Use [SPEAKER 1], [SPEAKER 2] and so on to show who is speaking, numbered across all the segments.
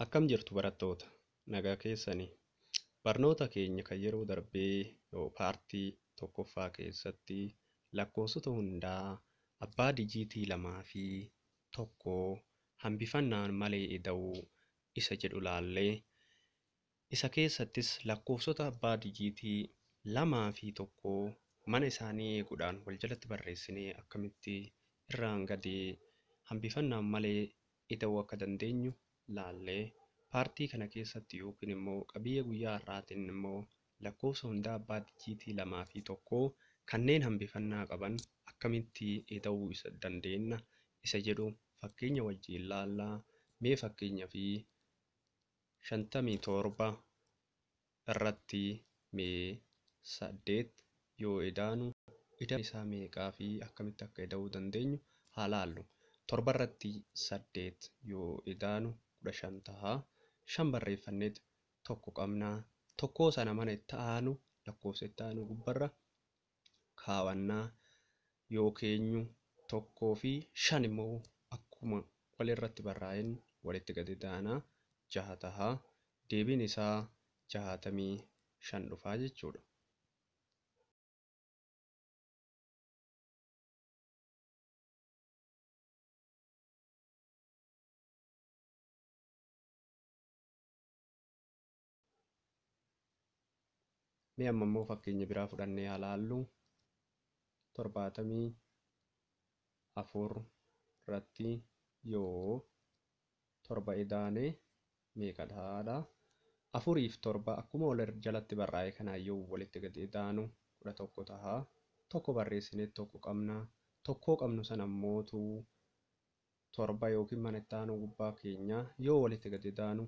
[SPEAKER 1] Akkam jirtu barattoota? Nagaa keessanii? Barnoota keenya kan yeroo darbee paartii tokkoffaa keessatti lakkoofsota hundaa abbaa dijiitii 2 fi 1 hambifannaan malee ida'uu isa jedhu laallee, isa keessattis lakkoofsota abbaa dijiitii 2 fi 1 mana isaanii eeguudhaan wal jalatti barreessinee akkamitti irraan gadee hambifannaan malee ida'uu akka dandeenyu laallee, paartii kana keessatti yookiin immoo qabiyyee guyyaa har'aatiin immoo lakkoofsa hundaa abbaa dijiitii 2 fi 1 kanneen hambifannaa qaban akkamitti ida'uu isa dandeenya isa jedhu fakkeenya wajjin laallaa. Mee fakkeenya fi 57 irratti mee 8 yoo idaanu ida'amni isaa meeqaa fi akkamitti akka ida'uu dandeenyu haa laallu. 7 irratti 8 yoo idaanu 15 ta'a. 5 barreeffanneet 1 qabna. Tokkoo sana mana itti aanu lakkoofsa itti aanu gubbarra kaawwannaa yoo keenyu 1 fi 5 immoo akkuma walirratti barraa'een walitti gadi daanaa 6 ta'a. Deebiin isaa 65 dhufaa jechuudha. Mee amma immoo fakkeenya biraa fudhannee haa laallu. 74 irratti yoo 7 idaane meeqa ta'aadha? 4 fi 7 akkuma wal jalatti barraa'e kanaan yoo walitti gadi idaanu 11 ta'a. 1 barreessinee 1 qabna. 1 qabnu sana immootu 7 yookiin mana itti aanu gubbaa keenya yoo walitti gadi idaanu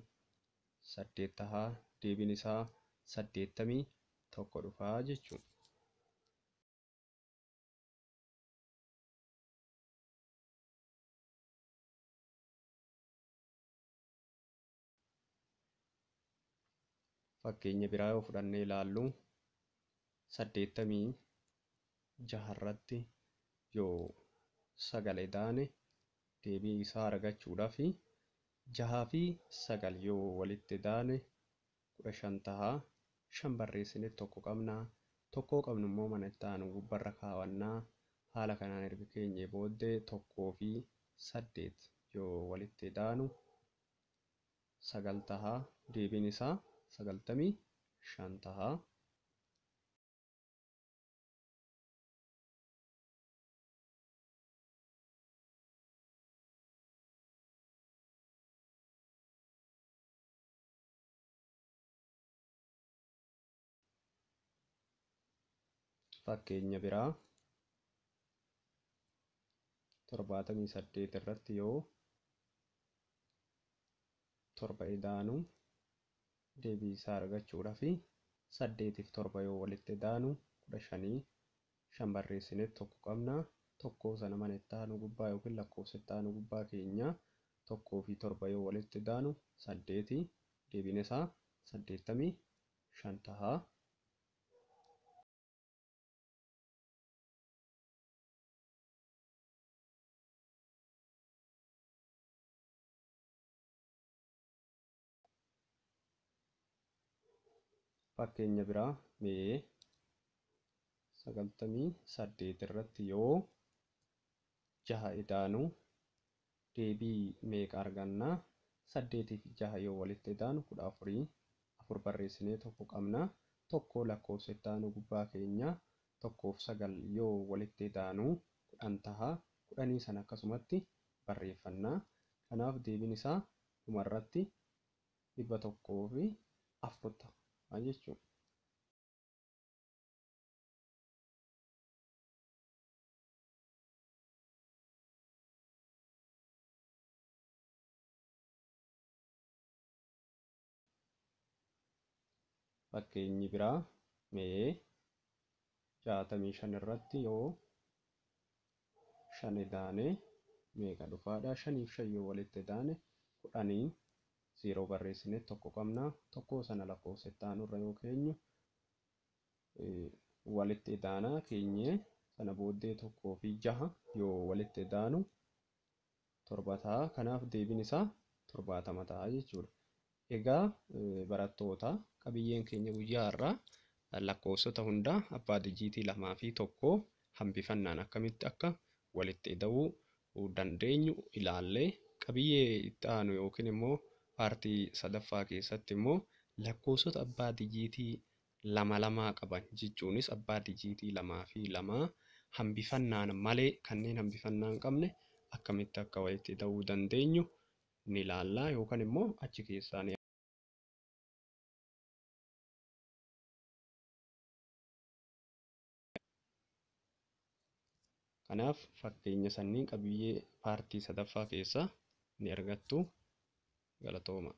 [SPEAKER 1] 8 ta'a. Deebiin isaa 81 dhufaa jechuudha. Fakkeenya biraa yoo fudhannee ilaallu 86 irratti yoo 9 idaane deebii isaa argachuudhaaf 6 fi 9 yoo walitti idaane 15 ta'a. 5 barreessinee 1 qabna. 1 qabnu immoo mana itti aanu gubbarra kaawwannaa. Haala kanaan erga keenyee booddee 1 fi 8 yoo walitti idaanu 9 ta'a. Deebiin isaa 95 ta'a. Fakkeenya biraa 78 irratti yoo 7 idaanu deebii isaa argachuudhaaf 8 fi 7 yoo walitti idaanu 15, 5 barreessinee 1 qabna. 1 sana mana itti aanu gubbaa yookiin lakkoofsa itti aanu gubbaa keenya 1 fi 7 yoo walitti idaanu 8, deebiin isaa 85 ta'a. Fakkeenya biraa mee 98 irratti yoo 6 idaanu deebii meeqa arganna? 8 fi 6 yoo walitti idaanu 14, 4 barreessinee 1 qabna. 1 lakkoofsa itti aanu gubbaa keenya 1 fi 9 yoo walitti idaanu 10 ta'a. 10 sana akkasumatti barreeffanna. Kanaaf deebiin isaa dhumarratti 104 ta'a jechuudha. Fakkeenyi biraa mee 65 irratti yoo 5 idaane meeqa dhufaadha? 5 fi 5 yoo walitti idaane 10, 0 barreessinee 1 qabna. 1 sana lakkoofsa itti aanu irra yoo keenyu walitti idaanaa keenyee sana booddee 1 fi 6 yoo walitti idaanu 7 ta'a. Kanaaf deebiin isaa 70 ta'a jechuudha. Egaa barattoota, qabiyyeen keenya guyyaa har'aa lakkoofsota hundaa abbaa dijiitii 2 fi 1 hambifannaan akkamitti akka walitti ida'uu dandeenyu ilaallee, qabiyyee itti aanu yookiin immoo paartii sadaffaa keessatti immoo lakkoofsota abbaa dijiitii 2 2 qaban, jechuunis abbaa dijiitii 2 fi 2 hambifannaan malee kanneen hambifannaa hin qabne akkamitti akka walitti ida'uu dandeenyu ni ilaalla yookaan immoo achi keessaa ni. Kanaaf fakkeenya sanniin qabiyyee paartii sadaffaa keessaa ni argattu. Galatooma.